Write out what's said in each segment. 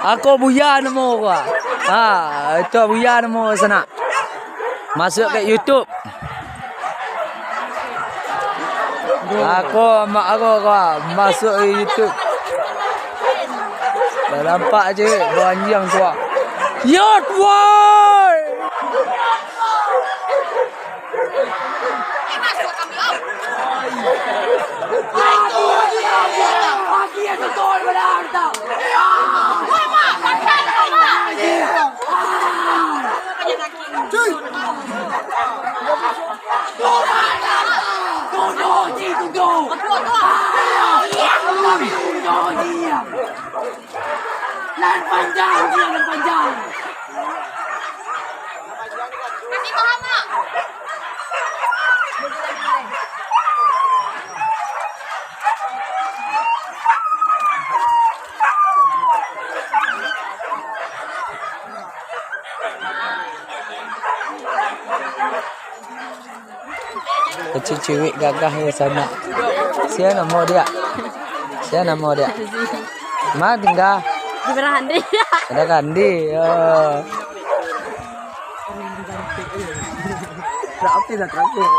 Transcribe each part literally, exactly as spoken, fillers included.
Ako Buya namo ko. Ha, itu Buya namo sanak. Masuak ka YouTube. Ako, amak ako ko, masuak ka YouTube. Lah nampak je, baranjiang tu ah. Yot, woi! Nan panjang, nan panjang. Kecil ciwik gagah yo sanak. Sia namo diak? Sia namo diak? Ma tingga? Di Berandi. Ada Kandi. Yo. Rapi dah terakhir.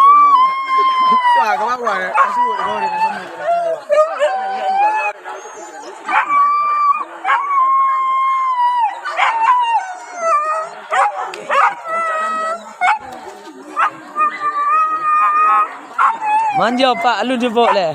Itu agak apa? Kasih buat kau dia kasih. Manja, Pak, alun jebok leh.